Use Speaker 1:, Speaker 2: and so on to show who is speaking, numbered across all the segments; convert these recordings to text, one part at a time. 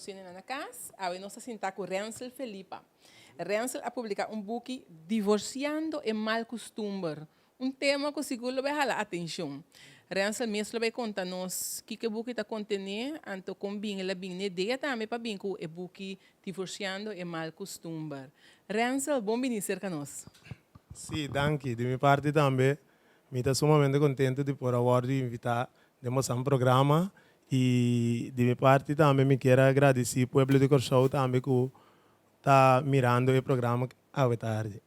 Speaker 1: nos hendenan na kas. Awe nos ta sinta ku Rensel Felipa. Rensel a publiká un buki Divorsiando e mal kustumber, un tema ku sigur lo bai hala atenshon. Rensel mes lo bai konta nos kiko e buki ta kontené, anto kon bin el a bin n'e idea tambe pa bin ku e buki Divorsiando e mal kustumber. Rensel, bon bini serka nos.
Speaker 2: Sí, danki. Di mi parti tambe, mi ta sumamente contento di por a wordo invita den bosan programa y di mi parti tambe mi kier a gradici pueblo di Corsou tambe cu ta mirando e programa awe tardi.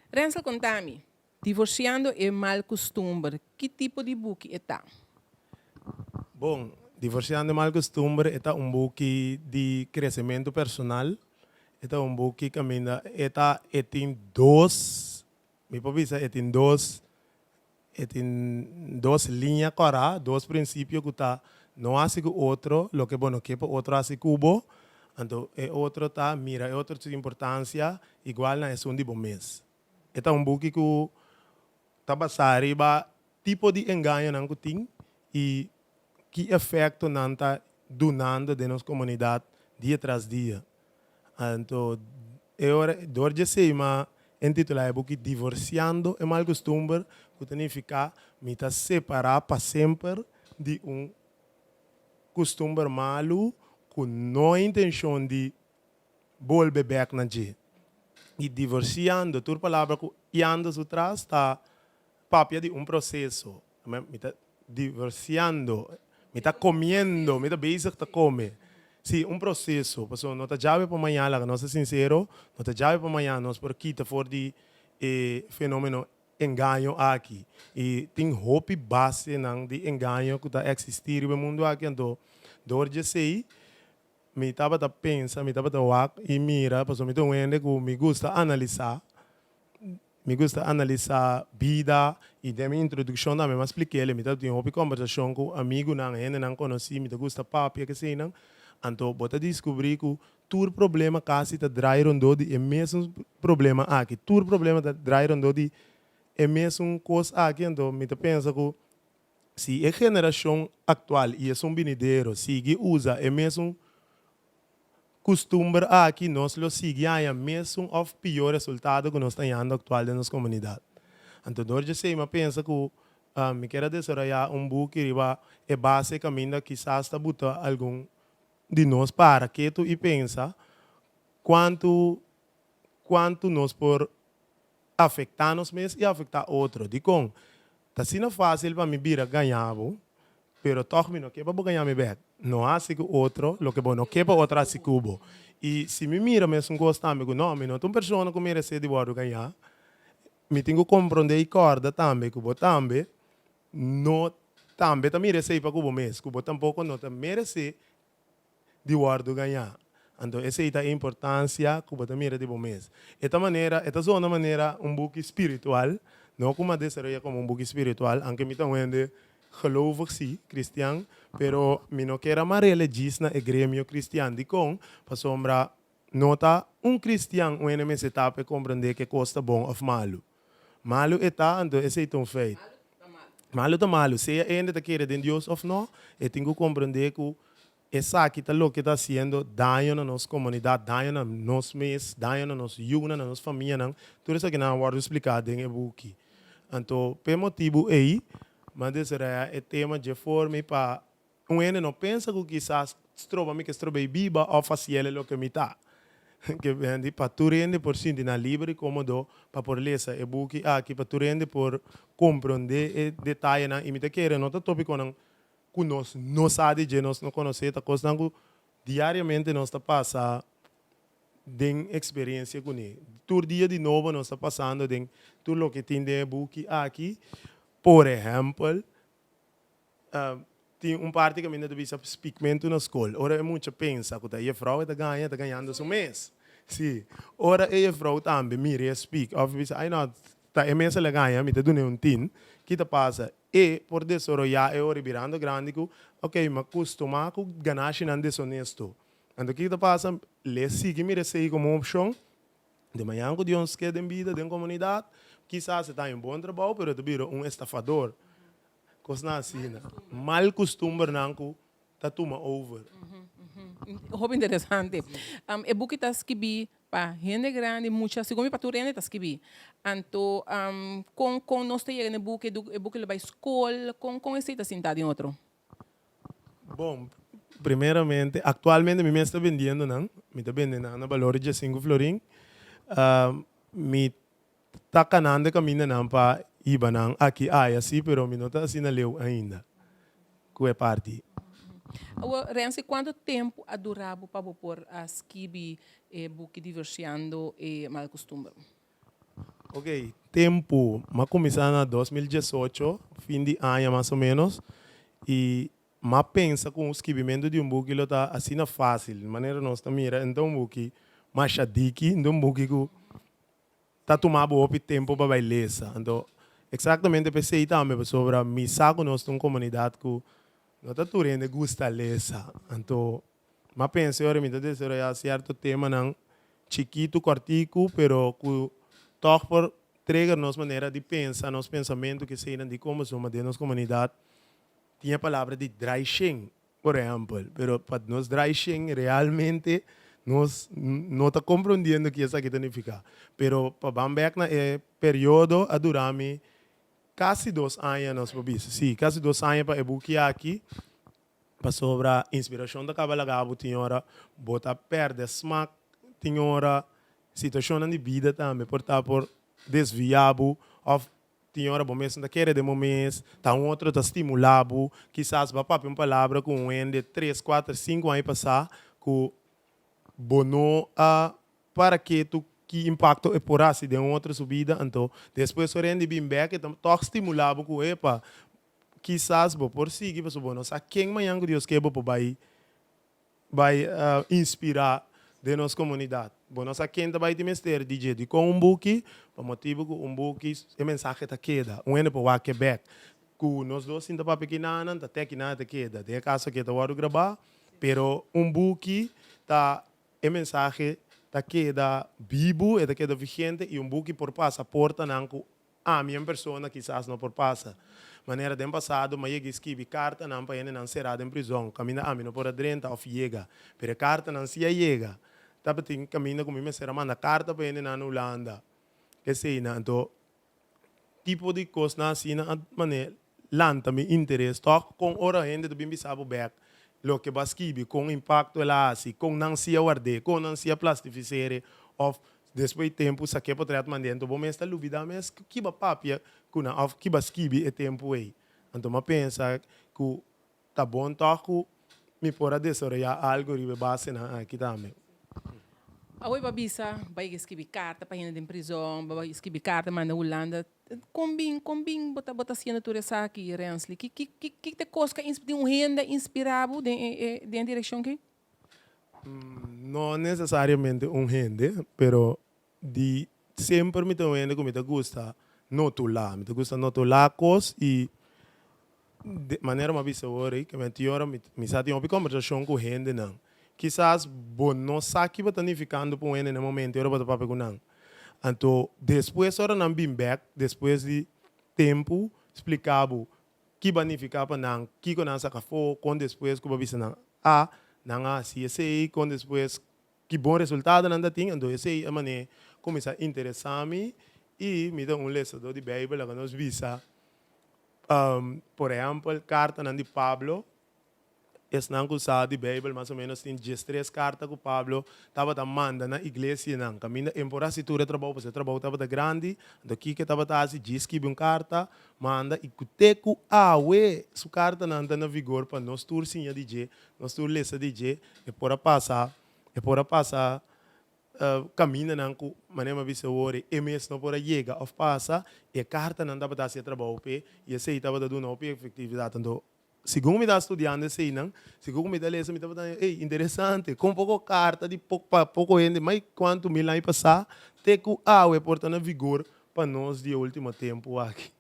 Speaker 1: Rensel conta mi, Divorciando e mal custumber, ki tipo di buki e ta?
Speaker 2: Bon, Divorciando e mal custumber e ta un buki di crecemento personal. E ta un buki caminda e ta e tin dos, mi por bisa e tin dos, e tin dos liña cora, dos principio cu ta no haci cu otro loke bo no ke pa otro haci cu bo, anto e otro ta mira e otro su importancia igual na esun di bo mes. E ta un buki ku ta basá riba tipo di engañonan ku tin i ki efekto nan ta dunando den nos komunidat dia tras dia. Anto e ora dor dje esei m'a entitulá e buki Divorsiando e mal kustumber ku ta nifiká mi ta separá pa semper di un kustumber malu ku no e intenshon di bolbe bek na dje. I divorsiando, tur palabra ku iando su tras ta papia di un proseso. Mi ta divorsiando, mi ta komiendo, mi ta bezig ta kome. Sí, un proseso, pasobra no ta djawe pa maña, laga nos ta sinsero, no ta djawe pa maña nos por kita for di e fenomeno engaño aki. I tin hopi basenan di engaño ku ta eksistí riba e mundu aki, anto dor di esei Mi tabata pensa, mi tabata wak i mira, pasobra mi ta un hende ku mi gusta analisá, mi gusta analisá bida i den mi introdukshon tambe mi a splik'el, mi tabatin hopi kòmbersashon ku amigunan, hendenan konosí, mi ta gusta papia keseinan, anto bo ta diskubrí ku tur problema kasi ta drai rondó di e mesun problema aki, tur problema ta drai rondó di e mesun kos aki, anto mi ta pensa ku Si e generashon aktual i esun binidero sigui usa e mesun kustumber aki, nos lo sigui haña mesun òf pió resultado ku nos ta hañando aktual den nos komunidat. Anto dor djesei mi a pensa ku mi kier a desaroyá un buki riba e base kaminda kisas ta buta algun di nos para ketu i pensa kuantu kuantu nos por afektá nos mes i afektá otro. Dikon? Ta asina fásil pa mi bira gañá bo, pero tòg mi no ke pa bo gañá mi bèk. No hasi ku otro loke bo no ke pa otro hasi ku bo. I si mi mira mesun kos tambe ku no, mi no ta un persona ku meresé di wòrdu gañá, mi tin ku komprondé i kòrda tambe ku bo tambe no tambe ta mira esei pa ku bo mes, ku bo tampoko no ta meresé di wòrdu gañá. Anto esei ta e importansia ku bo ta mira di bo mes. E ta manera, e ta zona manera un buki spiritual, no ku mi a desaroyá komo un buki spiritual, anke mi ta un hende gelovig sí, kristian, pero mi no kier a mar'é djis na e gremio kristian. Dikon? Pasobra no ta un kristian un hende mester ta pa e komprendé ke kos ta bon òf malu. Malu e ta, anto esei ta un feit. Malu ta malu. Sea e hende ta kere den Dios òf no, e tin ku komprendé ku esaki ta loke ta hasiendo daño na nos komunidat, daño na nos mes, daño na nos yunan, na nos famianan. Tur esakinan a wòrdu spliká den e buki. Anto, p'e motibu ei, mi a desaroyá e tema dje forma pa Un hende no pensa ku kisas stroba mi ke strob'ei biba òf hasiel e loke mi ta. Ke bende pa tur hende por sinti nan liber i kómodo pa por lesa e buki aki, pa tur hende por komprondé e detayenan. I mi ta kere no ta tópikonan ku nos no sa di dje, nos no konosé, ta kosnan ku diariamente nos ta pasa den eksperensia kuné. Tur dia di nobo nos ta pasando den tur loke tin den e buki aki. Por ehèmpel, Tin un parti kaminda ta bisa spikmentu na skol. Ora e mucha pensa ku ta e jefrou e ta gaña, e ta gañando su mes. Si. Ora e jefrou tambe mira e spik òf bisa, ai no, ta e mes el a gaña, mi ta dun'é un tin. Ki ta pasa? E por desoroyá e ora birando grandi ku, oke, mi a kustumá ku ganashinan desonesto. Anto ki ta pasa? L'e sigui mira esei komo un opshon. De mañan ku Dios ke den bida, den komunidat, kisas e ta haña un bon trabou, pero e ta bira un estafador. Kosnan asina. Mal kustumbernan ku ta tuma over.
Speaker 1: Hopi interesante. E buki ta skibí pa hende grandi, mucha, segun mi pa tur hende ta skibí. Anto kon kon nos ta yega na e buki? E buki lo bai skol? Kon kon esei ta sintá den otro?
Speaker 2: Bon, primeramente, aktualmente mi mes ta bendiendo nan. Mi ta bende nan na balor di diesinku florin. Mi ta kanando e kamindanan pa hiba nan aki aya si, pero mi no ta asina leu ainda ku e parti.
Speaker 1: Awor, Renzi, kuantu tempu a dura bo pa bo por a skibi e buki Divorciando e Mal Costumber?
Speaker 2: Ok, tempu, m'a kuminsá na 2018, fin di aña mas o ménos, i m'a pensa ku un skibimentu di un buki lo ta asina fásil, manera nos ta mira, e no ta un buki masha diki, no ta un buki ku ta tuma bo hopi tempu pa bai lesa. Anto, eksaktamente p'esei tambe, pasobra mi sa ku nos ta un komunidat ku no ta tur hende gusta lesa. Anto, m'a pensa e ora mi ta desaroyá sierto temanan chikitu, kòrtiku, pero ku tòg por trigger nos manera di pensa, nos pensamentu, keseinan di komo suma den nos komunidat tin e palabra di drai shen. Por ehempel, pero pa nos draai shen realmente nos no ta comprondiendo ki esaki ta nifica. Pero pa ban bek na e periodo a dura mi casi dos aña nos por bisa. Si, casi dos aña pa e buki aki, pasobra inspiracion ta caba laga bo tin ora bo ta perde smak, tin ora situacionnan di bida tambe por ta por desvia bo of Tin ora bo mes no ta kere den bo mes, ta un otro ta stimulá bo. Kisas bo a papia un palabra ku un hende tres, kuater, sinku aña pasá ku bo no a para ketu ki impakto e por hasi den un otro su bida. Anto despues ora hende bin bèk e ta tòg stimulá bo ku epa, kisas bo por sigui pasobra bo no sa ken mañan ku Dios ke bo por bai bai inspirá den nos komunidat. Bo no sa ken ta bai tin mester di dje. Dikon un buki? Pa motibu ku un buki e mensahe ta keda. Un hende por wak e bèk. Ku nos dos sinta papia kinanan ta te kinan ta keda. Den e kaso aki e ta wòrdu grabá, pero un buki ta e mensahe ta keda bibu, e ta keda vigente i un buki por pasa portanan ku Ami en persona kisas no por pasa. Manera den pasado m'a yega i skibi kartanan pa hendenan será den prizòn, kaminda ami no por a drenta òf yega. Pero e kartanan sí a yega. Tabatin kaminda ku mi mester a manda karta pa hendenan na Hulanda. Eseinan. Anto, tipo di kosnan asina a manera lanta mi interes tòg. Kon ora hende ta bin bisa bo bèk loke bo a skibi, kon impakto el a hasi, kon nan sí a ward'é, kon nan sí a plastifiser'é òf Despues di tempu sak'é potret mand'é, anto bo mes ta lubidá mes ki bo a papia ku nan òf ki bo a skibi e tempu ei. Anto mi a pensa ku ta bon tòg ku mi por a desaroyá algu riba e basenan aki tambe.
Speaker 1: Awor bo a bisa bai skibi karta pa hende den prizòn, bo bai skibi karta manda Hulanda. Kon bin, kon bin bo ta bo ta hasiendo tur esaki, Rensley? Ki ki ki ki ta e kos ku a di un hende a inspirá bo den e e den e direkshon aki?
Speaker 2: No necesariamente un hende, pero di semper mi ta un hende cu mi ta gusta notula. Mi ta gusta notula cos y de manera mi a bisa awor ey, ke menti ora mi sa tin hopi conversacion cu hendenan. Kisas bo no sa kiba ta nificando pa un hende na e momento ora bo ta papia cu nan. Anto despues ora nan bin bek, despues di tempo, splica bo Ki ba nifiká pa nan? Kiko nan saka afó? Kon despues ku bo bisa nan A, nan a hasi esei? Kon despues ki bon resultado nan ta tin? Anto esei a manera kuminsá interesá mi i mi ta un lesadó di Beibel. Laga nos bisa, por ehèmpel, kartanan di Pablo. Esnan ku sa di Beibel mas o ménos tin diestres karta ku Pablo tabata manda na iglesianan. Kaminda e por hasi tur e trabou, pasobra e trabou tabata grandi. Anto kiko e tabata hasi? Djis skibi un karta, manda i ku te ku awe su kartanan ta na vigor pa nos tur siña di dje, nos tur lesa di dje. E por a pasa, e por a pasa kamindanan ku manera mi a bisa awor e mes no por a yega òf pasa. E kartanan tabata hasi e trabou p'e i esei tabata duna hopi efektividat. Anto Segun mi ta studiando eseinan, segun ku mi ta lesa, mi tabata haña, ey, interesante, kon poko karta di poko pa poko hende, mai kuantu mil aña pasá, te ku awe por ta na vigor pa nos di e último tempu aki.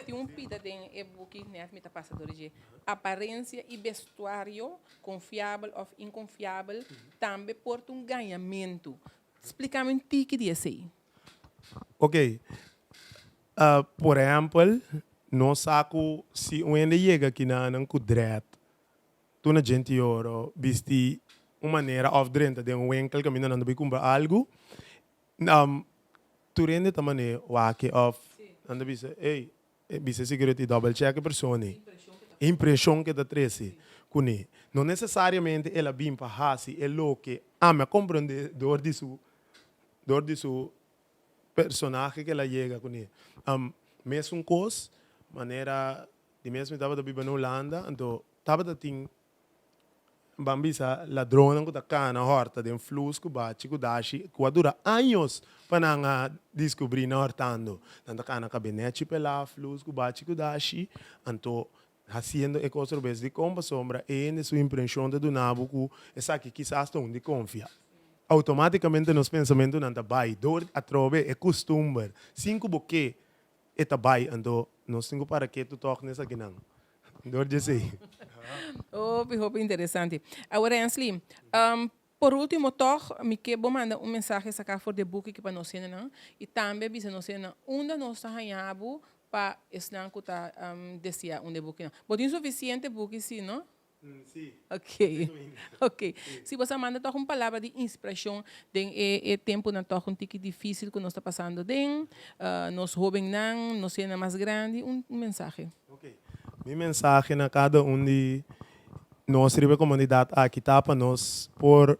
Speaker 1: Tin un pida den e buki nèt mi ta pasa dor di dje. Aparensia i bestuario, konfiabel òf inkonfiabel, tambe por ta un gañamentu. Splika mi un tiki di esei.
Speaker 2: Oké, Por ehèmpel, nos sa ku si un hende yega kinanan ku drèt, Tur na djenti oro bisti un manera of drenta den un winkel kaminda nan ta bai kumpra algu, tur hende ta manera wak of nan ta bisa, ey, bisa e security double check e persona ei. E impreshon ke ta trese kuné. No nesesariamente el a bin pa hasi e loke ami a komprondé dor di su dor di su personahe ke el a yega kuné. Mesun kos manera Di mes mi tabata biba na Hulanda, anto tabata tin, ban bisa, ladronnan ku ta kana hòrta den flus ku bachi ku dashi ku a dura años pa nan a diskubrí nan hòrtando. Nan ta kana kabinèchi pelá, flus ku bachi ku dashi, anto hasiendo e kos robes. Dikon? Pasobra e hende su imprenshon ta duna bo ku esaki kisas ta un di konfia. Outomátikamente nos pensamentunan ta bai dor atrobe e kustumber sin ku bo ke. E ta bai, anto nos tin ku para ketu tòg na esakinan. Dor di esei.
Speaker 1: Hopi, hopi interesante. Awor Hensley, por ultimo tòg mi ke bo manda un mensahe saká for di e buki ki pa nos hendenan i tambe bisa nos hendenan unda nos ta haña bo pa esnan ku ta deseá un di e bukinan. Bo tin sufisiente buki si, no?
Speaker 2: Sí.
Speaker 1: Ok, ok. Si bo sa manda tòg un palabra di inspirashon den e e tempunan tòg un tiki difísil ku nos ta pasando den, nos hóbennan, nos hendenan mas grandi, un mensahe.
Speaker 2: Ok. Mi mensahe na kada un di nos riba e komunidat aki ta pa nos por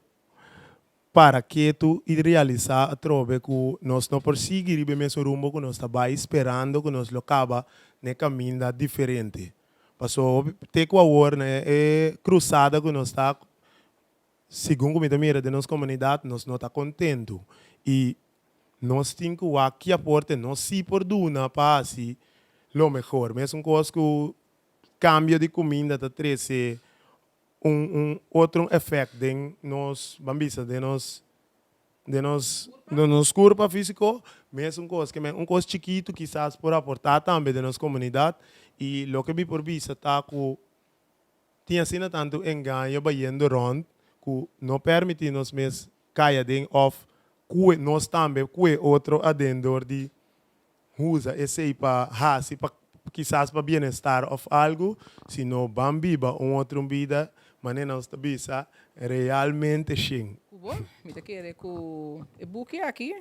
Speaker 2: para ketu i realisá atrobe ku nos no por sigui riba e mesun rumbo ku nos ta bai sperando ku nos lo kaba na e kaminda diferente. Paso te ku awor na e krusada ku nos ta, segun ku mi ta mira den nos komunidat, nos no ta kontentu i nos tin ku wak ki aporte nos si por duna pa hasi lo mehor. Mesun kos ku kambio di kuminda ta trese un un otro efect den nos ban bisa den nos den nos den nos curpa fisico mesun cos ke men un cos chikito kisas por aporta tambe den nos comunidad y loke mi por bisa ta cu tin asina tanto engaño bayendo rond cu no permiti nos mes cay aden of cue nos tambe cue otro aden door di Usa esei pa hasi pa kisas pa bienestar of algu, sino ban biba un otro un bida manera nos ta bisa realmente shin.
Speaker 1: Ku bo, mi ta kere ku e buki aki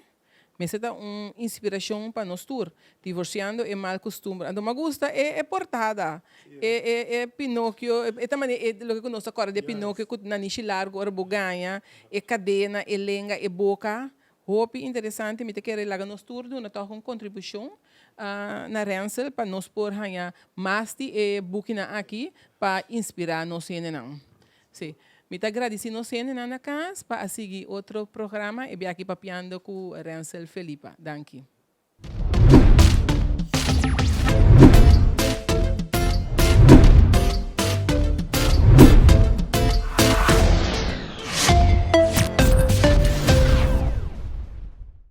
Speaker 1: mester ta un inspirashon pa nos tur, Divorsiando e mal kustumber. Anto mi a gusta e e portada, e e e Pinokio, e ta manera e loke ku nos ta kòrda di e Pinokio ku nanishi largu ora bo gaña, e kadena, e lenga, e boka. Hopi interesante, mi ta kere laga nos tur duna tòg un kontribushon na Rensel pa nos por haña mas di e bukinan aki pa inspirá nos hendenan. Sí, mi ta gradisí nos hendenan na kas pa a sigui otro programa, e biaha aki papiando ku Rensel Felipa. Danki.